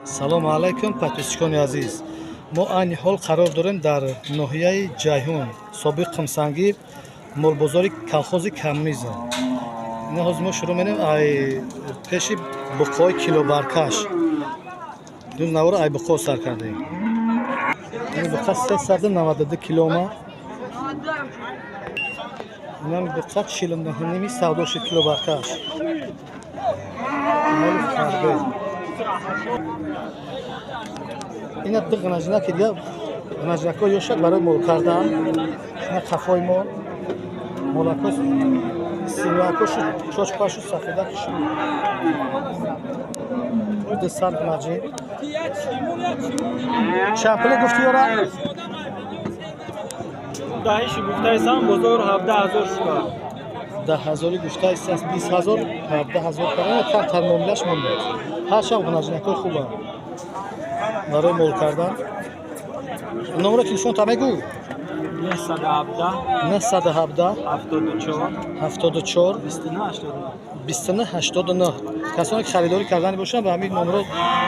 Салому алайкум, подписчикони азиз. Мо айни ҳол қарор дорем дар ноҳияи Ҷайҳун, собиқ Қумсангӣ, молбозори колхози «Коммунизм». Ина ҳозир мо шурӯъ менем ай пеши буқои килобаркаш. Ду навора ай буқо сар кардем. Ин буқа 392 килома. Инам буқа 49 ними савдо шид, килобаркаш. Моли фарбе. Ина ду ғинаҷинаки дига, ғинаҷинакҳо ёшак барои мол кардан. Ина қафои мол, молакҳо синуакошу чочпашу сафедаки шу. Ду сар ғинаҷин. Чанд пуле гуфти ёра? Даҳиши гуфтаисам, бозор 17 000 шуда. 10 000-и гуфтаист, 20 000, 17 000 кардан, камтар муомилаш мондааст. Ҳарчанд ғинаҷинакҳои хубанд барои мол кардан. Номеро телефонта мегӯ? 917. 917. 74. 74. 29 89. 29 89. Касоне ки харидорӣ кардани бошанд, ба ҳамин номеро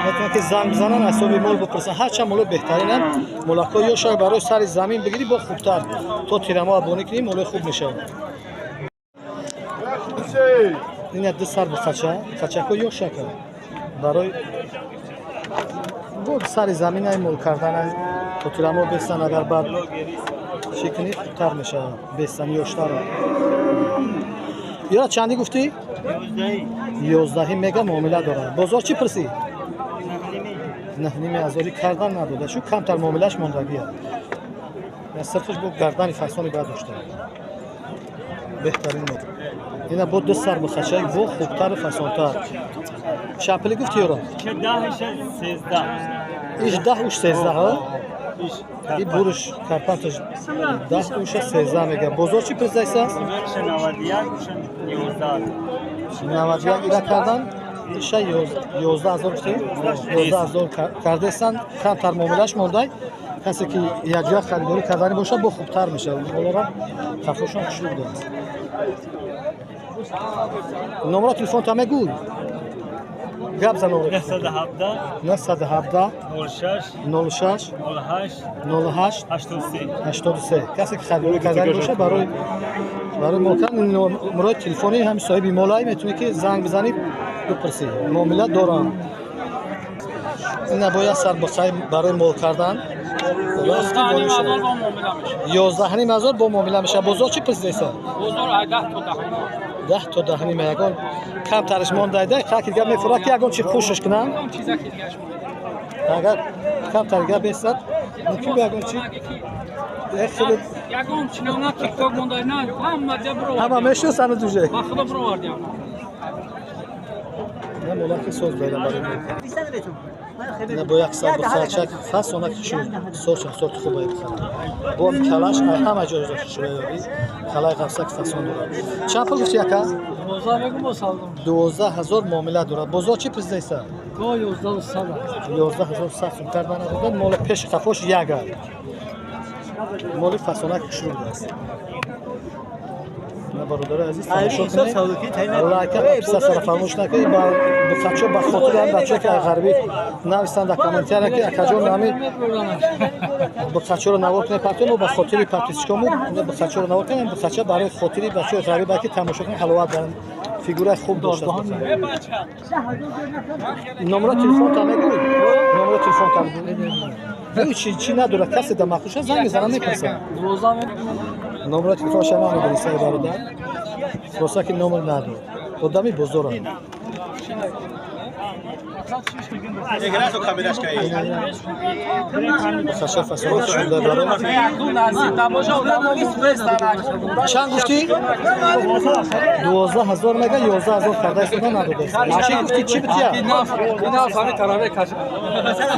метавонанд, ки занг бизананд, ҳисоби мол бипурсанд. Ҳарчанд моло беҳтаринанд, молакҳо ёшак, барои сари замин бигирӣ, бо хубтар. То тирамо абонӣ кунӣ, молои хуб мешавад. Ин ду сар буқача, буқачакҳо ёшака, барои бо сари замин ай мол кардан, то тирамо бестан. Агар баъд чӣ кунӣ, хубтар мешавад, бестан ёштара. Ёра чандӣ гуфтӣ? 11-ҳи мега, муомила дорад. Бозор чӣ пурсӣ? 9 ними ҳазорӣ кардан надода шу, камтар муомилаш мондагия. Сирфиш бо гардани фасони бад дошта, беҳтарин мол. Ина бо ду сар бухачаи бо хубтару фасонтар. Чанд пуле гуфти, ёро? Даҳиша 13. Иш 10, уш 13, ҳа? И буруш карпаташ 10, уша 13 мега. Бозор чӣ пурсидайса? Бозориша 91, уша 11. 91 ира кардан, иша 11 000 гуфтӣ, 11 000 кардесан, камтар муомилаш мондай. Касе ки якҷоя харидорӣ кардани бошад, бо хубтар мешавад. Молора қафошон хушрӯ будааст. Номро телефонта мегӯй, гап за номро. 917. 917. 06. 06. 08. 08. 83. 83. Касе ки харидорӣ кардани бошад, барои мол кардан номрои телефони ҳами соҳиби молай, метавонӣ, ки занг бизанӣ, бипурсӣ, муомила дорам. Ина бояд сар буқай барои мол кардан. 11 ним ҳазор бо муомила мешавад. Бозор чӣ пурсидеса? 10 то 10 ним. Ягон камтариш мондайда, хаки гап мефурад, ки ягон чи хушш кунам. Агар камтар гап бесад, мумкин бо ягон чи хеле. Ягон чи на тикток мондай, на ҳама ҷа бировардем. Ҳама мешиносанд уже. Ба худо, бировардем. На, молаки соз дорам барои мол. На, бо як сар бухачак фасона шу, сорча сорти хуб бояд бихарам. Бо калаш ай ҳама ҷо шуяёби калаи ғафсак фасон дорад. Чанд пул гуфти, яка? 12 мегум, бо савдо. 12 000 муомила дорад. Бозор чӣ пурсидаиса? Го 11 100. 11 100 сум карда надода. Моли пеши қафош як ар. Моли фасонак хушрӯ будааст. На, бародари азиз, тамошо кунед, лайка, подписаться фаромӯш накунед. Ба бухачо, ба хотири ҳам бачаҳо, ки ғарбӣ нависанд дар комментария, ки акаҷон, ҳами бухачоро навор кунед, партомо. Ба хотири подписчикому бухачоро навор кунем. Бухача барои хотири бачаҳои ғарбӣ, ки тамошо кунед, ҳаловат баранд. Фигураи хуб доштааст. Номро телефонта мегӯй, номро телефонта мегӯй. Чи надорад, касе да махуша занг мезанад, мепурсад. Номро телефонша намедонӣ, саи бародар? Хулоса, ки номер надор, одами бозорам. Хаша фасоҳат шуда барои. Чанд гуфтӣ? 12 000 мега, 11 000 карда истода, надодааст. Чӣ гуфтӣ, чӣ бития?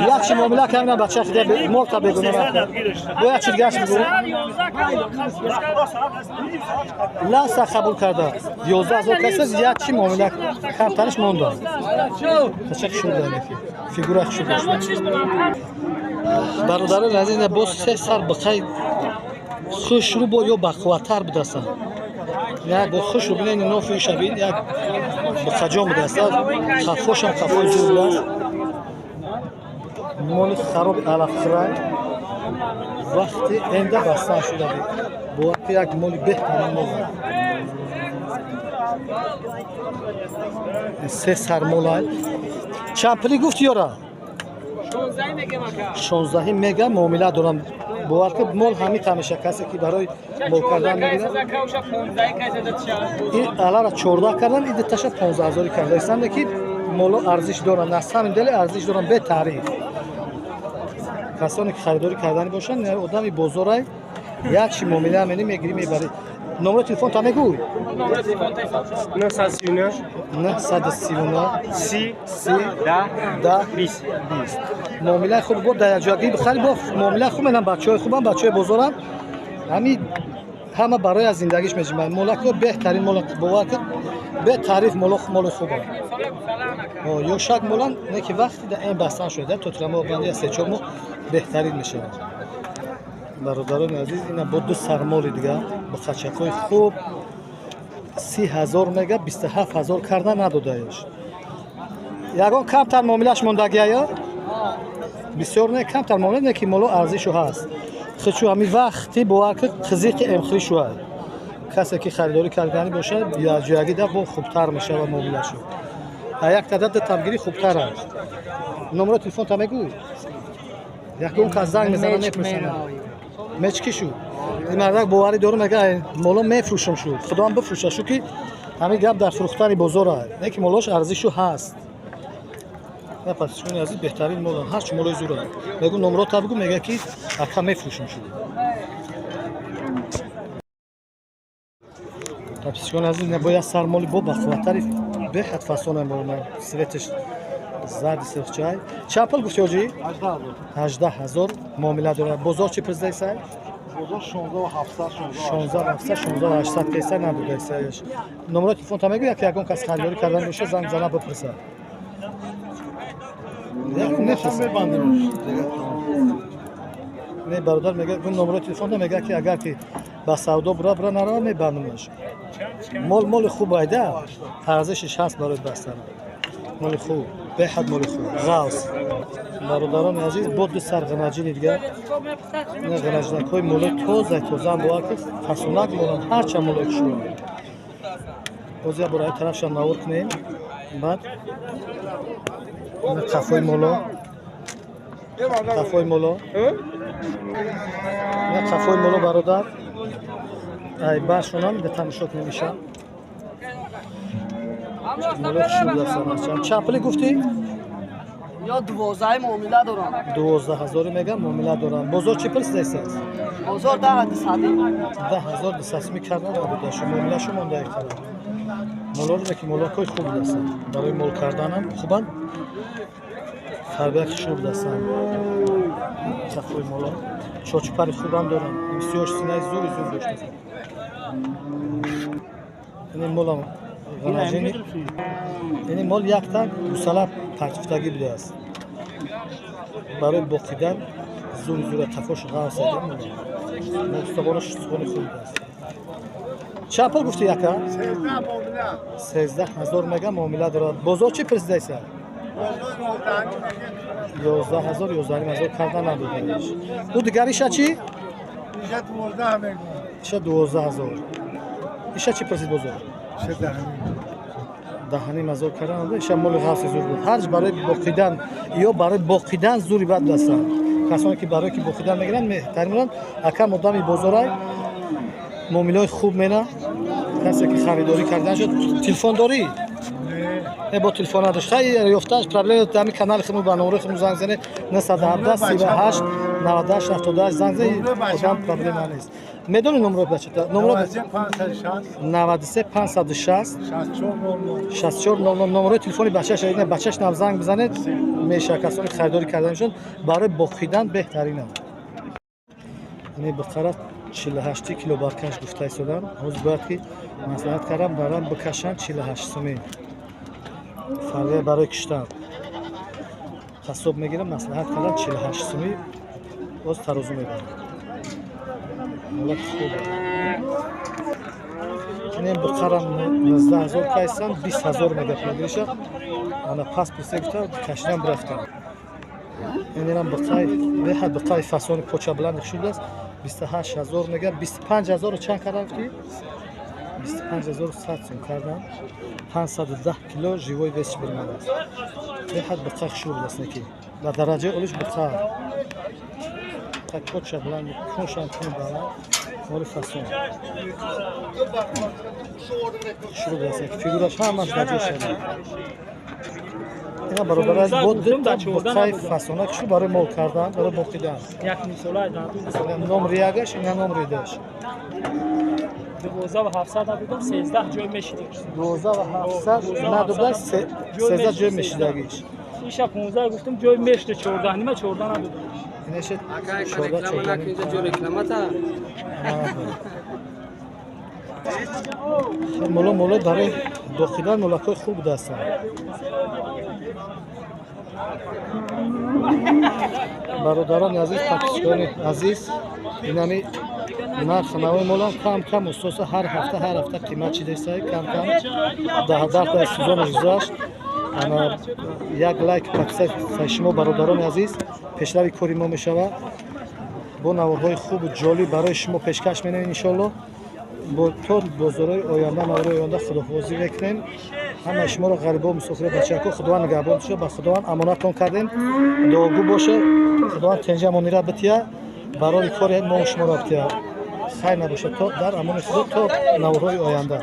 Як чи муомила кардам, бача хида молта бегуна, бо як чи дигаш бигӯ. Ласа қабул карда, 11 000 каса, як чи муомила камтараш монда. Хаша хушрӯ, фигура хушрӯ дошта. Бародарони азиз, боз се сар биқай хушрӯ бо ё бақувваттар будастанд. Як бо хушрӯ бинед, нофи шабин як биқаҷон будааст, қафошам қафои зур будааст. Моли хароби алафхӯрай вақти энда бастан шуда буд. Бовар ки як моли беҳтарин мол. Се сар молай. Чанд пули гуфти ёра? 16 мега муомила дорам. Бовар ки мол ҳамин ҳамеша касе ки барои мол кардан мегирад. Ин алара 14 кардан, ин дуташа 15 ҳазори карда. Истанда ки моло арзиш доранд, на самом деле арзиш доранд бетаъриф. Касоне ки харидорӣ кардани бошанд, одами бозорай як чи муомила мени мегирӣ мебарӣ. Номери телефон та мегӯй? 939 939 30 30 10 10 20. 20. Муомилаи хуб бо дар якҷоягӣ бихарӣ, бо муомилаи хуб менам, бачаҳои хубам, бачаҳои бозорам. Ҳамин ҳама барои аз зиндагиш меҷиманд. Молако беҳтарин мола, бовар кун, бетаъриф моло моли хубам. Ёшак молан не ки вақти да эн бастан шуда, то тирамо банди 3-4 моҳ беҳтарин мешавад. Бародарони азиз, ина бо ду сар моли дигар бо қачакҳои хуб 30 ҳазор мега, 27 ҳазор карда надодаеш. Ягон камтар муомилаш мондагия? Бисёр не, камтар муомила не ки моло арзишу ҳаст. Хичу ҳамин вақти бовар ки қизиқи эмхирӣ шуад. Касе ки харидорӣ кардани бошад, ҷоягӣ да бо хубтар мешавад муомилашу. А як тада дутамгирӣ хубтар аст. Номеро телефон та мегӯй? Ягон кас занг мезана мепурсана. Мечки шу? Ин мардак боварӣ дорум, мега моло мефурӯшам шу. Худоам бифурӯша шу ки ҳамин гап дар фурӯхтани бозор аст. Не ки молош арзишу ҳаст. На пасчони азиз беҳтарин мол, ҳарчи молои зур аст. Мегӯ номро та бигӯ, мега ки ака мефурӯшам шу. Пасчони азиз не бояд сар моли бо бақувваттари беҳад фасона мол, светаш зарди сирхчай. Чанд пул гуфти ҳоҷӣ? 18 ҳазор муомила дорад. Бозор чӣ пурсидаи сай? Бозор 16 700, 16 700, 16 800 кайса набудаи саяш. Номеро телефон та мегӯ, як ягон кас харидорӣ кардан боша, занг зана бипурса. Не бародар мега, бу номеро телефон та мега ки агар ки ба савдо бура бура нарава мебандимаш. Мол моли хуб айда, арзишиш ҳаст барои бастан. Моли хуб, беҳад моли хуб, ғавс. Бародарони азиз, бо ду сар ғанаҷини дигар, ина ғанаҷинакҳои молои тоза тозаам, бовар ки фасонак моланд, ҳарчанд молои хушрӯ. Боз як бор ай тарафшам навор кунем, баъд ина қафои моло, қафои моло, ина қафои моло бародар, ай баршонам да тамошо кунем иша. Молои хушрӯ будастан. Чанд пули гуфтӣ? Я 12 муомила дорам. 12 ҳазори мега муомила дорам. Бозор чӣ пурсидаист? Бозор 10 200. 10 ҳазор 200 сумӣ карда набуда. Шумо муомилашу монда як тараф. Молоро ки молокҳои хуб будастанд. Барои мол карданам хубанд. Тарбия хушрӯ будастанд. Сафои моло. Чочпари хубам доранд. Бисёр синаи зури зур доштанд. Ин молам ғанаҷини. Ин мол якта гусала партифтагӣ будааст. Барои боқидан зури зура қафош ғавс зада моло. Устувонаш устувони хуб будааст. Чанд пул гуфти яка? 13 ҳазор мега муомила дорад. Бозор чӣ пурсидаиса? 11 ҳазор, 11 ҳазор карда надодаиш. Ӯ дигариша чӣ? Иша 12 ҳазор. Иша чӣ пурсид бозор? 10.5 ҳазор карда надода. Иша моли ғавси зур буд. Ҳарч барои боқидан ё барои боқидан зури бад будастанд. Касоне ки барои ки боқидан мегиранд, меҳтарин мемонанд. Акам одами бозорай муомилаҳои хуб мена. Касе ки харидорӣ кардан шуд, телефон дорӣ? Не, бо телефон надошт. Хай ёфтанаш проблема, ҳамин канали худмон ба номери худмон занг занед 917 38 98 78 занг занед, одам проблема нест. Медонӣ номеро бачата? Номеро 93 560 64 00 номерои телефони бачаш, ина бачаш нам занг бизанед, меша касоне ки харидорӣ карданашон барои боқидан беҳтаринанд. Ин бақара 48 кило баркаш гуфта истодам. Ҳозир бояд ки маслиҳат кардам, барам бикашанд 48 сумӣ. Фарде барои киштан. Қассоб мегирам, маслиҳат кардам 48 сумӣ, боз тарозу мебарам. Ҳолат хуб. Ин бақара 19 ҳазор кайсам, 20 ҳазор мега пулгириша. Ана пас пурсе гуфта кашидам рафтам. Инам бақай беҳад бақай фасони поча баланд шудааст. 28 000 мега, 25 000 чанд кардан гуфтӣ? 25 100 сум кардан. 510 кило живой вес баромадааст. Беҳад бақай хушрӯ будааст, неки дар дараҷаи олиш бақа поча баланд, куншам кун баланд, моли фасон хушрӯ будааст, неки фигураш ҳамаш дар ҷо шуда. Ина баробар бо дута бақай фасона хушрӯ барои мол кардан, барои боқидан. Номри ягаш, ина номри даш. 12 700 надодам, 13 ҷой мешидик. 12 700 надода, 13 ҷой мешидагиш. Иша 15 гуфтам, ҷой мешида, 14 нима, 14 надодам. Инаше 14, 14. Моло, моло барои боқидан молакҳои хуб будастанд. Бародарони азиз, подписчикони азиз, инами нархи нави молам кам кам устоса ҳар ҳафта, ҳар ҳафта қимат чидеста, кам кам. Даҳ сезонаш гузашт. Ана як лайк, подписаться шумо, бародарони азиз, пешрави кори мо мешавад. Бо наворҳои хубу ҷолиб барои шумо пешкаш менавем, иншоалло. Бо то бозорҳои оянда, наворҳои оянда худоҳофизӣ мекунем ҳамаи шуморо, ғарибо, мусофиро, бачако. Худованд нигаҳбон шуда, ба Худованд амонатон кардем, дуогӯ боше. Худованд тенҷа амонира бития, барори кори мо шуморо бития. Хайр набошад, то дар амони Худо, то наворҳои оянда.